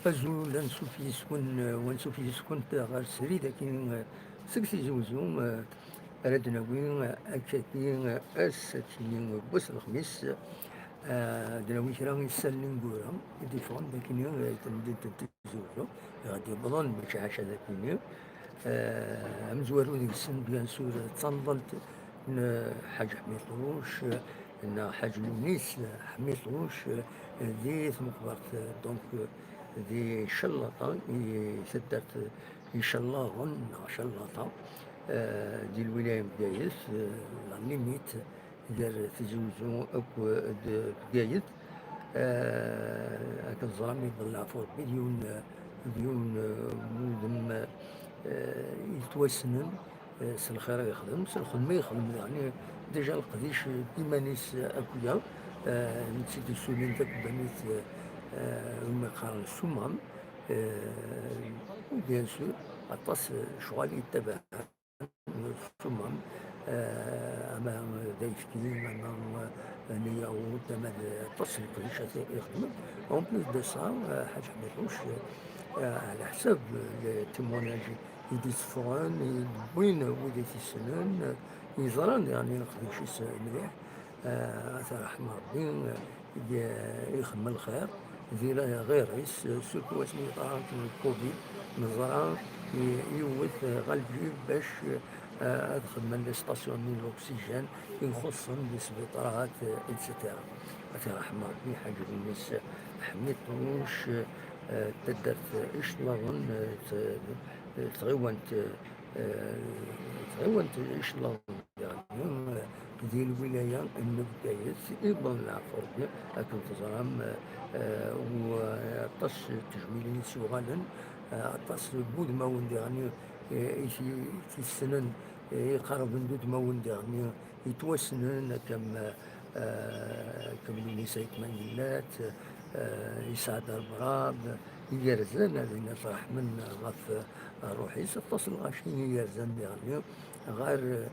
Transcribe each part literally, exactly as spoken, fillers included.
Azul, ansuf yis-wen, eh, wansuf yis-kent ɣer srid akkin, eh, seg Tizi Uzzu, eh, ara d-nawi, eh, akkagi, eh, ass akkin, eh, wass n lexmis, eh, ad d-nawi kra isallen ineggura i d-yeffɣen d akkin, eh, tamdint n Tizi Uzzu, i ɣ-d-yewwḍen mačči ḥaca d akkin, eh, amezwaru deg-sen, bien sûr, d tanḍelt n Ḥaǧ Ḥmiṭuc, eh, neɣ Ḥaǧ Lunis Ḥmiṭuc, eh, di tmeqbert, eh, donc, eh, di Cellata, i taddart, eh, Icellaḍen, neɣ Cellata, eh, di lwilaya n Bgayet, eh, la limite gar Tizi Uzzu akked Bgayet. Eh, akken teẓram, iḍelleɛ ɣef Rebbi d yiwen, d yiwen, eh, n wudem, eh, yettwassnen, eh, s lxir i yexdem, s lxedma i yexdem, yeɛni déjà leqdic, eh, d iman-is, eh, akk-ya, eh, netta i d-yessulin takebbanit, eh, eh, umi qqaren Sumam, eh, u bien sûr, aṭas, eh, lecɣal yettabaɛen Sumam, eh, ama d ayefki, ama, eh, n yawurt, ama d aṭas n leqdicat i ixedmen. En plus de ça, eh, Ḥaǧ Ḥmiṭuc, eh, ɛla ḥsab, eh, les témoignages i d-itteffɣen, i d-wwin wid i t-issnen, eh, yeẓran, yeɛni, leqdic-is mliḥ. Eh, ad t-yerḥem Rebbi, eh, i, i ixemmem lxir di la-, ɣir-is, eh, surtout asmi yeḍra akken lkovid, neẓra i-, yiwet, eh, ɣer lǧib bac, eh, ad xedmen les stations-nni n l'oxygène i ixuṣṣen di sbiṭarat, eh, et cetera. Ad t-yerḥem Rebbi, Ḥaǧ Lewnis Ḥmiṭuc, eh, taddart Icellaḍen, eh, t-, eh, tɣiwant, eh, eh, tɣiwant Icellaḍen, yeɛni, eh, di lwilaya n Bgayet, iḍelleɛ ɣef Rebbi, akken teẓram, eh, eh, u, eh, aṭas n tejmilin i s-yuɣalen, eh, aṭas n wudmawen diɣen, eh, i t-, i t-issnen, eh, iqerben d udmawen diɣen, yettwassnen, akka am, eh, akka am Lewnis Ayt Mengellat, eh, Yesɛad Arebrab, igerrzen, ad inat ṛeḥmen ɣef ṛṛuḥ-is, aṭas n lɣaci igerzan diɣen ɣer, eh,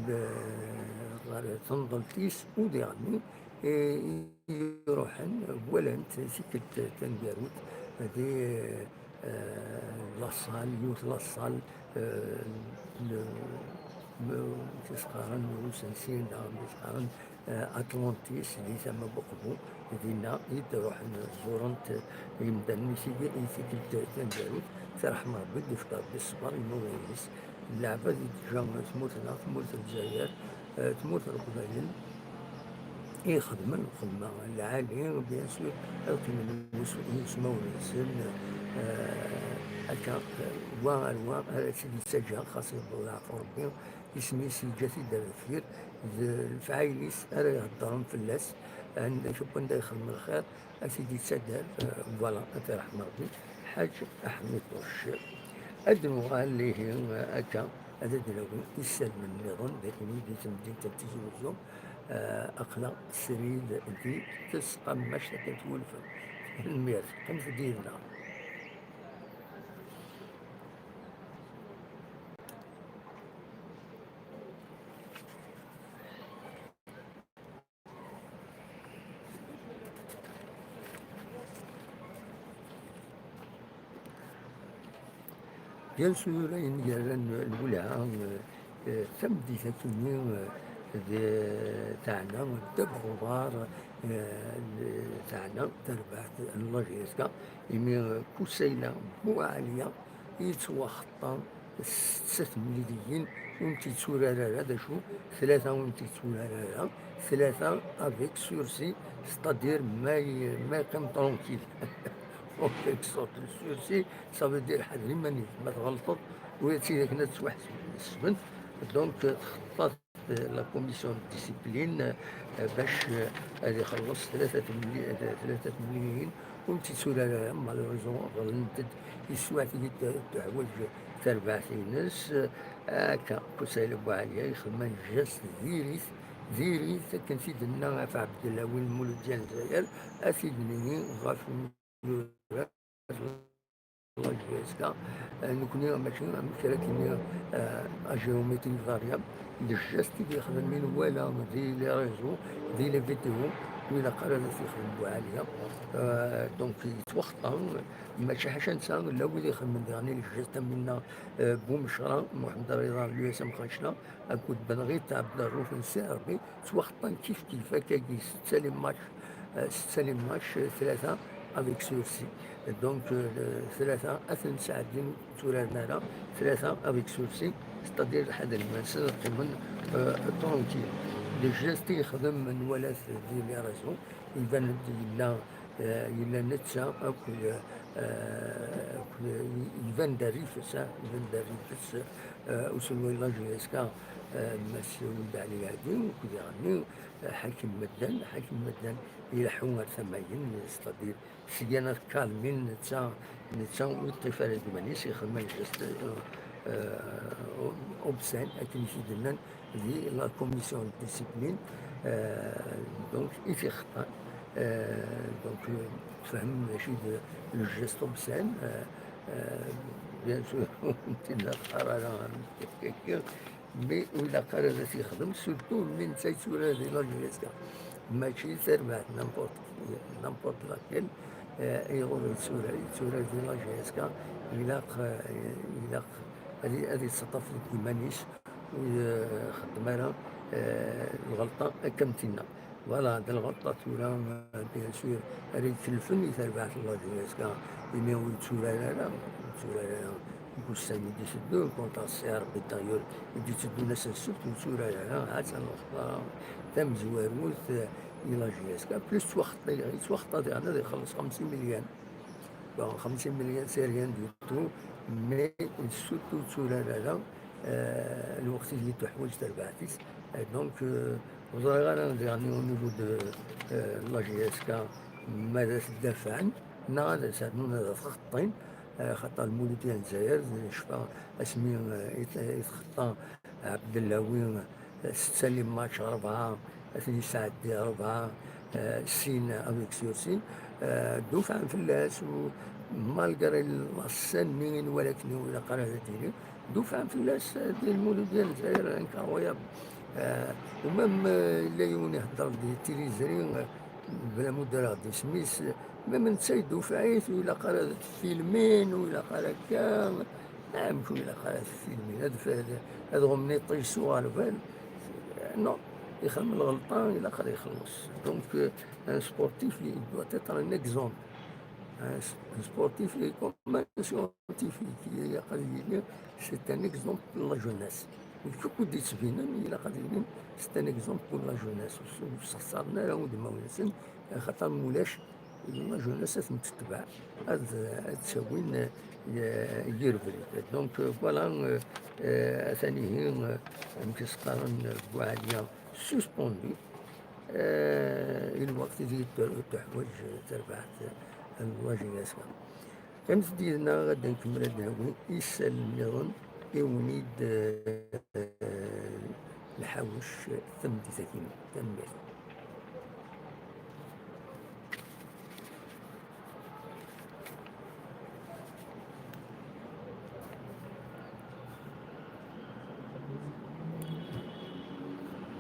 l-, ɣer tenḍelt-is, u diɣen, eh, iruḥen walan-t tikkelt taneggarut di, eh, la salle, yiwet la salle, eh, n, n, tis-qqaren usensi, neɣ tis-qqaren, eh, Atlantis, di tama n Uqbu, dinna i d-ruḥen ẓurent yimdanen i tigi-, i tikkelt taneggarut, ad t-yerḥem Rebbi, ad d-yefk Rebbi ṣṣber i imawlan-is. Leɛbad i d-teǧǧa tmurt-nneɣ, tmurt n Lezzayer, eh, tmurt n Leqbayel, i ixedmen lxedma lɛali, bien sûr, ad qqimen yis-, yismawen-nsen, eh, akka, eh, wa ar wa ara tt-id-yettaǧǧa, xas yewweḍ leɛfu Rebbi, isem-is yeǧǧa-t-id ar deffir, d lefɛayel-is ara iheddren fell-as, anda, wanda yexdem lxir, ad t-id-yettader, eh, voilà, ad t-yerḥem Rebbi, Ḥaǧ Ḥmiṭuc. Ad nuɣal ihi, eh, akka, ad d-nawi isallen nniḍen, d akken i di temdint n Tizi Uzzu, eh, aql-aɣ srid di tesqammact akken twulfem. Tanemmirt, qqimet-d yid-neɣ. Bien sûr, ayen yerran lwelha, eh, eh, tameddit akkenni, eh, d, teɛna ddabex uḍar, eh, d, teɛna tarbaɛt n la J S K, imi, eh, Kusayla Buɛaliya yettwaxeṭṭa s setta temliliyin ur n-t-yetturar ara, d acu, tlata ur n-t-yetturar ara, tlata avec sursis, c'est-à-dire ma y-, ma yeqqim tranquille. En quelque sorte, le sursis, ça veut dire ḥader iman-ik, ma tɣelṭeḍ, ula d tid akken ad tettwaḥesbent. Donc, txeṭṭa la commission de discipline, eh, bac, eh, ad ixelleṣ tlata temli-, tlata temliliyin, ur n-t-yetturar ara, malheureusement, ɣelnent-d, yeswaɛt-iyi-d tuḥwaǧ tarbaɛt-ines, eh, akka, Kusayla Buɛaliya, ixdem un geste diri-t, diri-t, akken t-id-tenna ɣef Ɛebdella Win Muludya n Lezzayer, ad t-id-nini ɣef J S K, eh, nekkni mačči am kra kini, eh, agéométrie variable, d geste i d-yexdem i nwala di les réseaux, di les vidéos, ur ilaq ara ad t-yexdem Buɛaliya. Euh, donc yettwaxeṭṭa, mačči ḥaca netta, la wid ixedmen diɣen les gestes am winna, euh, Bumecra, Muḥemmed Rida, Luyas Amxancla, akked Benɣit Ɛebderruf n Si Ṛebbi, ttwaxeṭṭan kif kif, akkagi, setta les matchs, euh, setta les matchs, euh, tlata avec sursis. Donc, euh, le-, tlata ad ten-sɛeddin, ur tturaren ara, tlata avec sursis, c'est-à-dire lḥader ma nsen qqimen, euh, tranquille. Les gestes i yexdem nwala-t di les réseaux, iban-d yella, euh, yella netta akked, euh, akked, iban-d rrif-is, ah, iban-d rrif-is, euh, uselway n la J S K, euh, Mass Wid Ɛli Ɛadi, akked iɣenni, euh, Ḥakim Medden, Ḥakim Medden ileḥḥu ar tama-yin, c'est-à-dire seg-a ad kalmin netta, netta ur yeṭṭif ara deg iman-is, ixdem les gestes, euh, euh, obscènes, akken i t-id-nnan di la commission de discipline, euh, donc i t-ixeṭṭan. Euh, donc, euh, tfehmem mačči d le geste obscène, euh, euh, bien sûr, ur t-id-neqqar ara. Mais ur ilaq ara ad t-yexdem, surtout mi netta yetturar di la J S K. Mačči tarbaɛt n'importe, n'importe laquelle, euh, ayɣer yetturar, yetturar di la J S K, ilaq, euh, ilaq ad, ad yettaṭṭaf deg iman-is, ur ixeddem ara, euh, lɣelṭa akka am tinna. Voilà, d lɣelṭa tura, euh, bien sûr, ara ikelfen i terbaɛt n la J S K, imi ur yetturar ara, ur yetturar ara deg ussan i d-iteddun, contre C R B d'ailleurs, i d-iteddun ass n ssebt, ur yetturar ara, ha-tt-an lxeṭṭa tamezwarut, euh, i la J S K, plus ttwaxeṭṭa, yettwaxeṭṭa diɣen ad ixelleṣ xemsin million. Bon, xemsin million, c'est rien du tout, mais surtout ur yetturar ara, euh, lweqt i d-tuḥwaǧ terbaɛt-is. Et donc, euh, ur ẓriɣ ara, diɣen, au niveau de, euh, la J S K, ma ad t-id-dafɛen, neɣ ad as-rnun ad t-xeṭṭin, euh, xaṭer Lmuludya n Lezzayer, necfa asmi, euh, i t-, i txeṭṭa Ɛebdellawi, euh, setta les matchs, rebɛa, ad ten-yesɛeddi rebɛa, euh, sin avec sursis, euh, dufɛen fell-as, u malgré la scène-nni i nwala akken ur ilaq ara ad d-tili, dufɛen fell-as, euh, di Lmuludya n Lezzayer, incroyable. Euh, u même, euh, yella yiwen ihedder di tiliẓri, euh, bla ma ur ddreɣ isem-is, même netta yeddufaɛ-it, ur ilaq ara ad t-filmin, ur ilaq ara akka, amek ur ilaq ara ad t-filmin, ad, ad, ad ɣummen iṭij s uɣerbal, non, ixdem lɣelṭa, ilaq ad ixelleṣ. Donc, euh, un sportif, il doit être un exemple. Un s-, un sportif, il est comme un scientifique, ilaq ad yili, c'est un exemple pour la jeunesse. D kukk ur d-yettbinen, ilaq ad yili, c'est un exemple pour la jeunesse. Ur s-, ur sexṣaren ara udmawen-nsen, axaṭer ma ulac, la jeunesse ad ten-tetbeɛ, ad, ad ttawin, eh, yir ubrid. Donc, euh, voilà, euh, euh, atan ihi, euh, amek i s-qqaren, euh, Buɛaliya, suspendu. Eh, i lweqt i d-tuḥwaǧ terbaɛt n la J S K. Qqimet-d yid-neɣ, ad d-nkemmel ad d-nawi isal nniḍen i wen-id, eh, nḥawec tameddit-agi. Tanemmirt.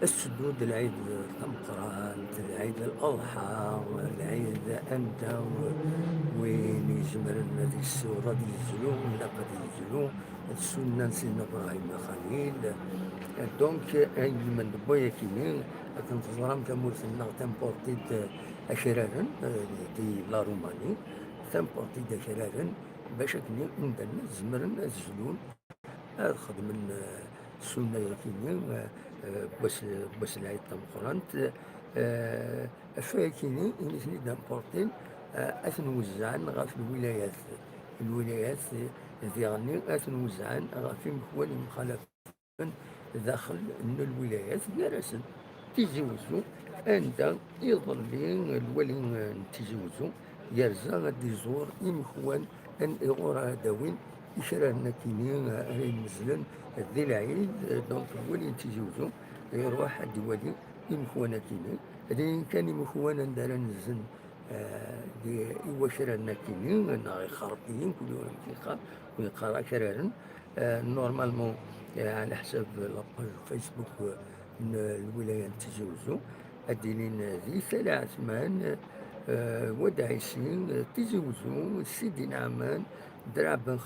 As-teddu d lɛid tameqqrant, d lɛid Laḍḥa, lɛid anda win izemren ad yessiweḍ ad yezlu, ilaq ad yezlu, d ssunna n Sidna Ibrahim Xalil. Donc, ayen n wayakini, akken teẓram, tamurt-nneɣ tamportit akraren, di la Roumanie, tamportit akraren, bac akken imdanen zemren ad zlun, ad xedmen, eh, ssunna-yakini, eh, eh, n wass, n wass lɛid tameqqrant, eh, ɣef wayakini i ten-id-importin, eh, ad ten-wezzɛen ɣef lwilayat. Lwilayat, eh, diɣenni ad ten-wezzɛen ɣef imekwan yemxalafen daxel n lwilayat, gar-asen Tizi Wezzu, anda iḍelli lwali n Tizi Wezzu yerza ad d-iẓur imekwan n iɣur ara d-awin ikraren akini ara imezlen di lɛid. Donc, lwali n Tizi Wezzu iruḥ ad d-iwali imekwan akini. D ayen kan imekwan anda ara nzen, eh, di, i wakraren akini, neɣ ixerqiyen, kul yiwen amek yeqqar, ur yeqqar akraren. Eh, normalement, eh, ɛla ḥsab la page Facebook, eh, n lwilaya n Tizi Wezzu. ad d-ilin di Tala Ɛetman, eh, Wad Ɛisi, eh, Tizi Wezzu, Sidi Nɛaman, Draɛ Ben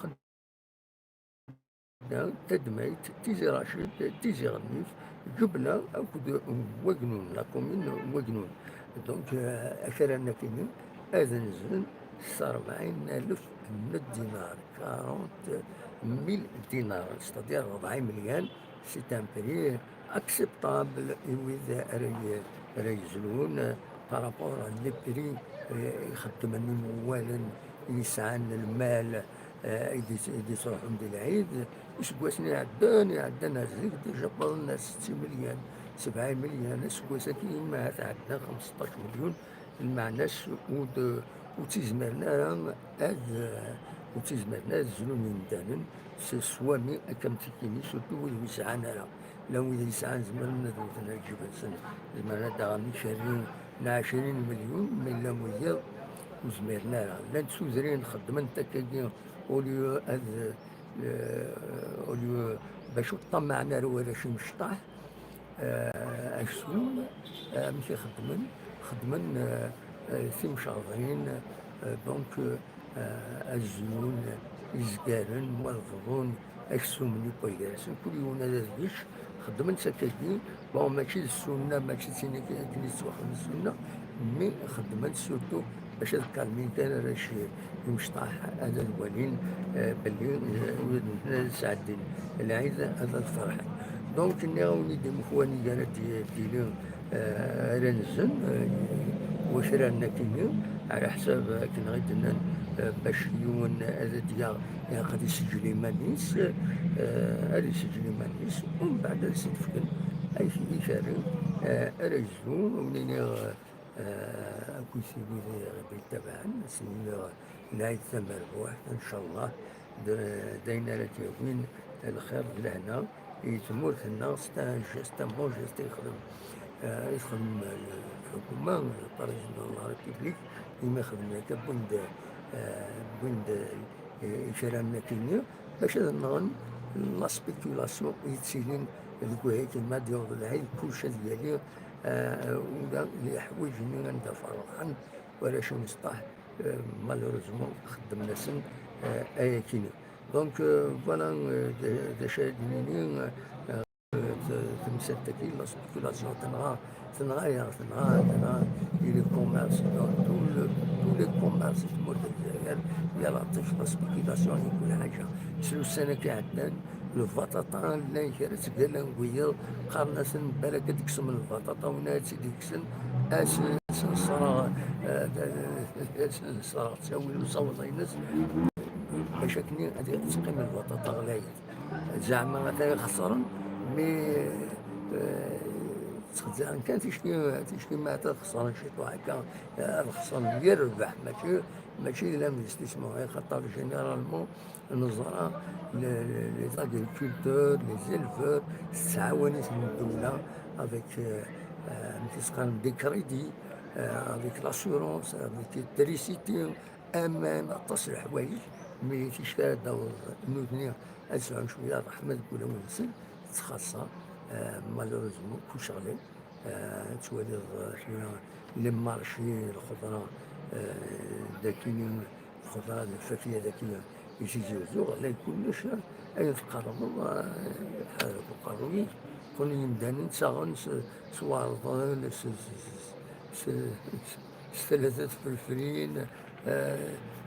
Xedda, Tadmayt, Tizi Racid, Tizi Ɣennif, Ǧebla akked Wagnun, la commune Wagnun. Donc, eh, akaran-agi ad nzen s rebɛin alef n dinar, quarante mille dinars, c'est-à-dire rebɛa imelyan. C'est un prix acceptable i wid ara y-, ara yezlun, eh, par rapport à les prix, eh, ixeddmen, imawalen yesɛan lmal, eh, i d-, i d-yettruḥun di lɛid. Iseggasen iɛeddan, iɛeddan ar zik, déjà wwḍen ar setta imelyan, sebɛa imelyan. Aseggas-agi, ma tɛeddan xemseṭṭac milyun, lmeɛna-s ur d-, ur ttizmiren ara ad, ur ttizmiren ara ad zlun yimdanen s, s wami akka am tikini, surtout wid ur yesɛan ara. Llan wid yesɛan, zemren ad wten lǧib-nsen, zemren ad d-aɣen ikerri n ɛecrin milyun, ma llan wiyiḍ ur zmiren ara. Llant tudrin xeddment akkagi, au lieu ad, eh, au lieu bac ur ṭṭamaɛen ara warrac imecṭaḥ, eh, aksum, eh, amek i xeddmen? Xeddmen, eh, eh, timceɣḍin, eh, donc, eh, azlun izgaren, wa bḍun aksum n yiwway gar-asen, kul yiwen ad yečč. Xeddmen-tt akkagi. Bon, mačči d ssunna, mačči d tin akken i tettwaxdem ssunna, mi xeddmen-tt surtout bac ad kalmin kan arrac imecṭaḥ, ad, ad walin, eh, belli, eh, ur d-, ad sɛeddin lɛid, ad, ad ferḥen. Donc, nniɣ-awen-id imekwan i ara d-, d-yili, eh, ara nzen, eh, wakraren akkenni, ɛla ḥsab akken i d-nnan, eh, bac yiwen ad d-yaɣ, ilaq ad iseǧǧel iman-is, eh, ad iseǧǧel iman-is, umbeɛd ad as-d-fken ak-, ikerri, eh, ara yezlu, ur niniɣ, eh, akkit i wid i ɣ-d-yettabaɛen, ad sen-iniɣ lɛid tamerbuḥt, ncallah, d, d ayen ara d-yawin lxir d lehna i tmurt-nneɣ, c'est un geste, un bon geste i yexdem, eh, i texdem, eh, lḥukuma, le président de la République, imi xedmen akka, wwin-d, eh, wwin-d, eh, ikraren akkenni, bac ad nɣen la spéculation i yettilin deg wahil, ma ad yaweḍ lɛid, kullec ad yali, eh, ula d leḥwayeǧ-nni anda ferrḥen warrac imecṭaḥ, eh, malheureusement xeddmen-asen, eh, ayakini. Donc, eh, voilà, eh, d, d acu ara d-nini, eh, t-, temsalt-agi, la spéculation tenɣa, tenɣa-yaɣ, tenɣa, tenɣa i le commerce, donc tout le, tous les commerces di tmurt n Lezzayer, yal aṭṭik la spéculation i kul ḥaǧa. S ussan-agi iɛeddan, lbaṭaṭa llan kra ttgallan deg wiyiḍ, qqaren-asen balak ad d-teksem lbaṭaṭa, win ara tt-id-yekksen, ad s-, ad s-nesreɣ, eh, ad s-nesreɣ ttawil usaweḍ-ines, bac akken ad teqqim lbaṭaṭa ɣlayet. Zeɛma atan xesren, mi, eh, ttxezziren kan ticki, ticki ma ad xesren ciṭuḥ akka, eh, ad xesren yir rrbeḥ, mačči, mačči d l'investissement, axaṭer généralement neẓra le, le, les agriculteurs, les éleveurs, tettɛawan-iten ddewla avec, euh, euh, amek i s-qqaren, des crédits, euh, avec l'assurance, avec l'électricité, aman, aṭas n leḥwayeǧ, mi ticki ara d-taweḍ nutni ad sɛun cwiya ṛṛeḥma deg wulawen-nsen, tettxaṣṣa, euh, malheureusement, kullec ɣlay. Ah, ad twaliḍ, ah, kra les marchés, lxeḍra, ah, dagi, lxeḍra d lfakya dagi, i Tizi Wezzu, ɣlay kullec, ah, ayen tqerrbeḍ, ah, ḥerrek uqerruy-ik. Kun yimdanen ttaɣen s, s warḍel, s, s, s, s, s tlata tfelflin, ah,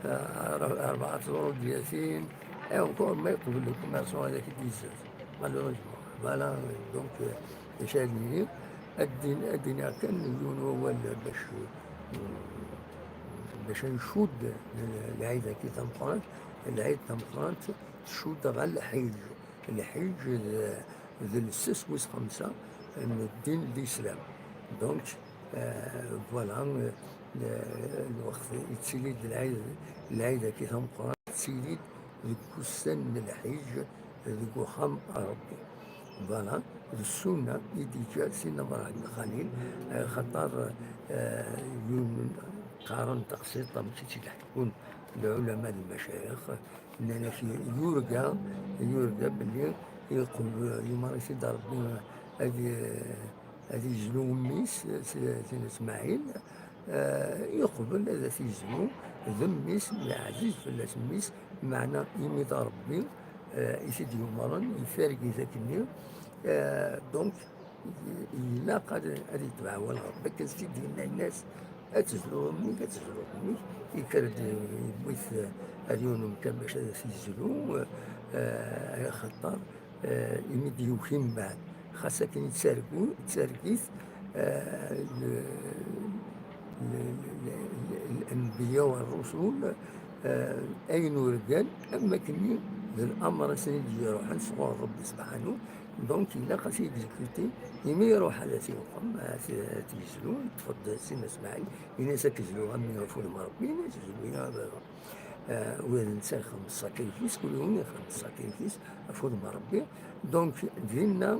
ah, rebɛa tẓurudyatin, et encore ma yeqbel le commerçant ad ak-d-izzad. Malheureusement. Voilà, donc, euh, acu ad nini? Ad din-, ad d-iniɣ kan yiwen wawal bac, bac ad ncudd lɛid-agi tameqqrant. Lɛid tameqqrant tcudd ɣer lḥiǧ. Lḥiǧ d, d lsas wis xemsa n ddin n lislam. Donc, euh, voilà, euh, lweqt yettili-d lɛid, lɛid-agi tameqqrant yettili-d deg ussan n lḥiǧ deg uxxam n Ṛebbi. Voilà, d ssunna i d-yeǧǧa Sidna Ibrahim Lxalil, eh, xaṭer, eh, yiwen qqaren taqsiṭ amek i tt-id-ḥekkun lɛulama d lmacayix, nnan-ak yurga, yurga belli yeqbel, yumeṛ-it-id Ṛebbi ad y-, ad yezlu mmi-s, Sidna Smaɛil, eh, yeqbel ad t-yezlu d mmi-s, yeɛziz fell-as mmi-s, meɛna imi d Ṛebbi, eh, i t-id-yumren, yeffer-it akkenni. Eh, donc, i-, ilaq ad, ad yetbeɛ wa Ṛebbi, akken s-id-yenna, yenna-as, "Ad tezluḍ mmi-k, ad tezluḍ mmi-k." Yekker-d, yewwi-t, eh, ar yiwen umkan bac ad t-yezlu, eh, axaṭer eh, imi d-yuki mbeɛd, xas akken i d targu-, d targit, eh, l-, l-, l-, l-, l-, l-anbiya wa rrusul, eh, ayen urgan, am wakken d lamer asen i d-iruḥen sɣur Rebbi subḥanu, donc ilaq ad t-yegzikuti, imi iruḥ ad t-iwqem, ad t-, ad t-yezlu, yeṭṭef-d Sidna Smaɛil, yenna-as ad k-zluɣ a mmi ɣef wudem n Rebbi, yenna-as zlu-yi a baba. Eh, ula d netta ixdem sacrifice, kul yiwen ixdem sacrifice ɣef wudem n Rebbi. Donc, dinna,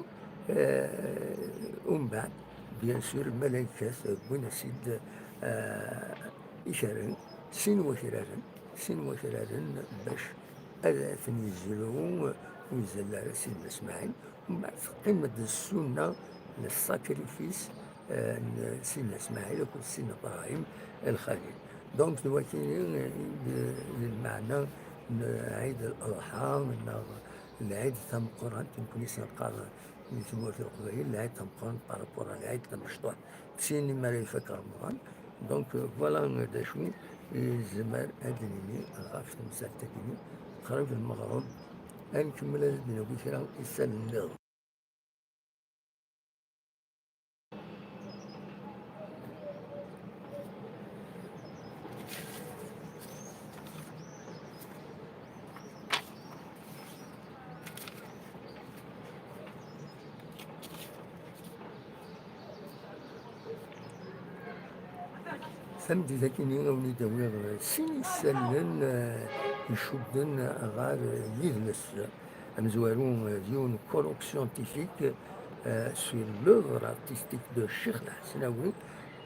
eh, umbeɛd, bien sûr, lmalaykat wwin-as-id, eh, ikerren, sin wakraren, sin wakraren bac ad ten-yezlu ur izal ara Sidna Smaɛil. Mbeɛd teqqim-d ssunna n sacrifice, eh, n Sidna Smaɛil akked Sidna Bṛahim Lxalil. Donc, d wakini, eh, d, d lmeɛna n Ɛid Laḍḥa, neɣ lɛid tameqqrant, nekkni s-neqqar di tmurt n Leqbayel, lɛid tameqqrant par rapport à lɛid tamecṭuḥt. Sin mi ara ifak Remḍan. Donc, voilà d acu i nezmer ad d-nini ɣef temsalt-agi, qrib lmeɣreb. Ad nkemmel ad d-nawi kra isallen nniḍen. Tameddit-agi-nni, ad wen-id-awiɣ sin isallen, eh, icudden ɣer yidles. Amezwaru, eh, d yiwen colloque scientifique, eh, sur l'œuvre artistique de Ccix Lḥesnawi,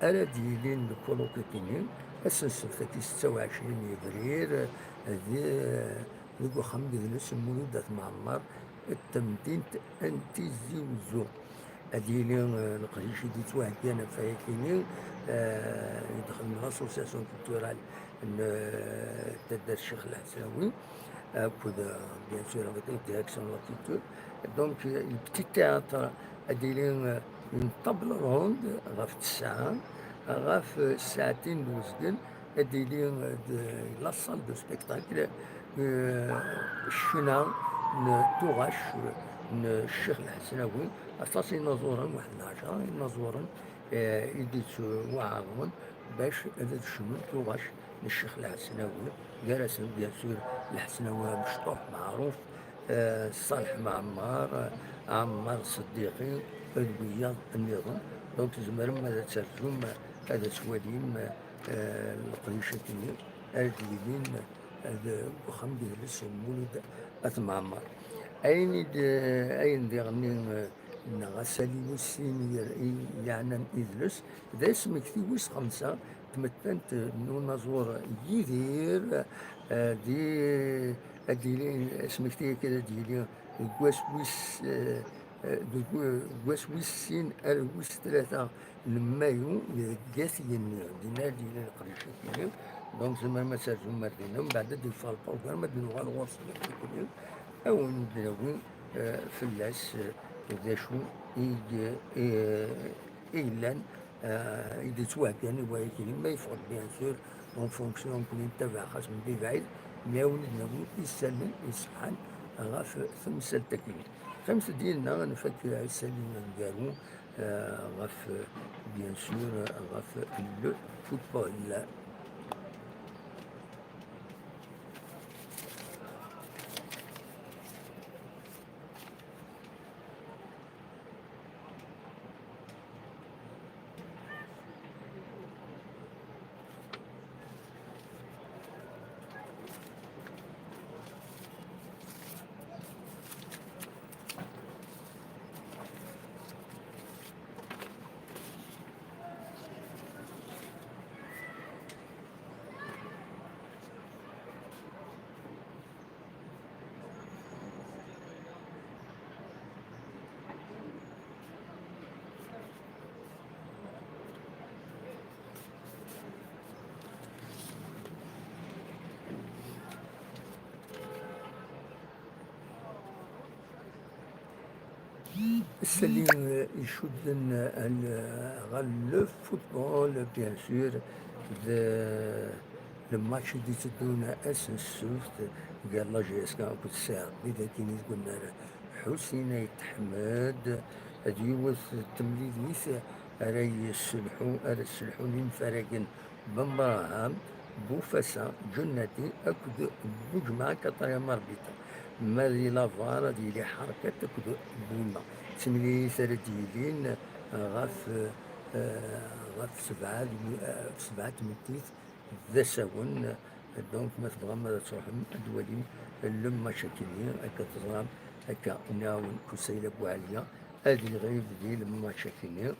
ara d-yilin deg colloque-agi-nni ass n ssebt-agi setta u ɛecrin yebrir, eh, di, deg uxxam n yidles n Mulud At Mɛemmer, d tamdint n Tizi Uzzu. Ad yili, eh, leqdic i d-yettwaheggan ɣef wayagi-nni, eh, i d-xedmen l'association culturelle n, eh, taddart Ccix Lɛeslawi, akked, eh, bien sûr, avec la direction de la culture. Donc, eh, le petit théâtre, ad yili, eh, une table ronde ɣef tesɛa, ɣef, eh, ssaɛtin d uzgen, ad d-yili, eh, d la salle de spectacle, eh, ccna n tuɣac n Ccix Lḥesnawi, aṭas inaẓuren, waḥed n ɛecra inaẓuren, eh, i d-yettwaɛerḍen bac ad d-cnun tuɣac n Ccix Lḥesnawi, gar-asen, bien sûr, Lḥesnawi amecṭuḥ, meɛruf, eh, Ṣaleḥ Mɛemmer, Ɛemmar Ṣeddiqi, d wiyaḍ nniḍen. Donc, tzemrem ad terzum, ad twalim, eh, leqdicat-nni ara d-yilin, eh, deg uxxam n yidles n Mulud At Mɛemmer. Ayen i d-, ayen diɣen i, eh, neɣ asali wis sin i, i yeɛnan idles, d asmekti wis xemsa, tmettant n unaẓur Yidir, eh, di, ad d-yili, asmekti-agi ad d-yili deg wass wis, eh, eh, deg wa-, deg wass wis sin ar wis tlata n Mayu deg At Yenni, dinna ad d-yili leqdicat-nni. Donc, tzemrem ad terzum ar dinna, mbeɛd ad d-yeffeɣ lprugram, ad d-nuɣal ɣur-sen nekkni, ad wen-d-nawi, eh, fell-as, eh, d acu i, i, i yellan, eh, i d-yettwaheggan i wayagi, ma yeffeɣ-d, bien sûr, en fonction, nekkni nettabaɛ xas mebɛid, mais ad wen-d-nawi isallen iṣeḥḥan ɣef temsalt-agi. Qqimet-d yid-neɣ ad nfak isallen aneggaru, eh, ɣef, bien sûr, ɣef le football. Sali icudden ɣer le football, bien sûr, d le match i d-itteddun ass n ssubt gar la J S K akked Sseɛd Bidagini deg unnar Ḥusin Ayt Ḥmed, d yiwet n temlilit ara yesselḥu, ara sselḥun infaragen Bambraham, Bufasa, Ǧennati akked Buǧemɛa Kaṭriyam Arbita. Ma di lavar ad yili Ḥerkat akked Buna. D timlilit ara d-yilin ɣef, eh, ɣef sebɛa, eh, sebɛa tmeddit d asawen. Donc ma tebɣam ad tṛuḥem ad twalim le match akkenni, akka teẓram, akka nɛawen Kusayla Buɛaliya ad iɣib di le match akkenni.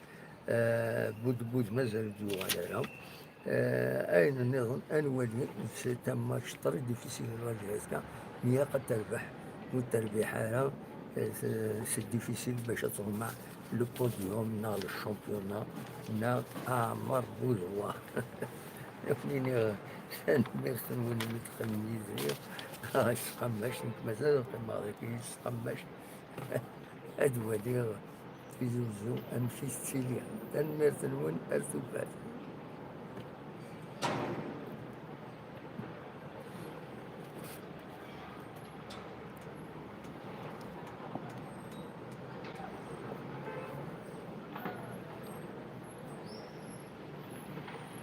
Eh, Budbud mazal ur d-yuɣal ara. Eh, ayen nniḍen, ad nwali, c'est un match très difficile, la J S K, mi ilaq ad terbeḥ, ur terbiḥ ara, eh, c'est difficile bac ad tḍemmeɛ le podium, neɣ le championnat, neɣ Ɛmer Buḍwa. Ad wen-iniɣ tanemmirt-nwen imi teqqimem yid-i, ah, s tqammact, nekk mazal qqimeɣ dagi s tqammact, ad waliɣ Tizi Wezzu amek i tettili. Tanemmirt-nwen, ar tufat.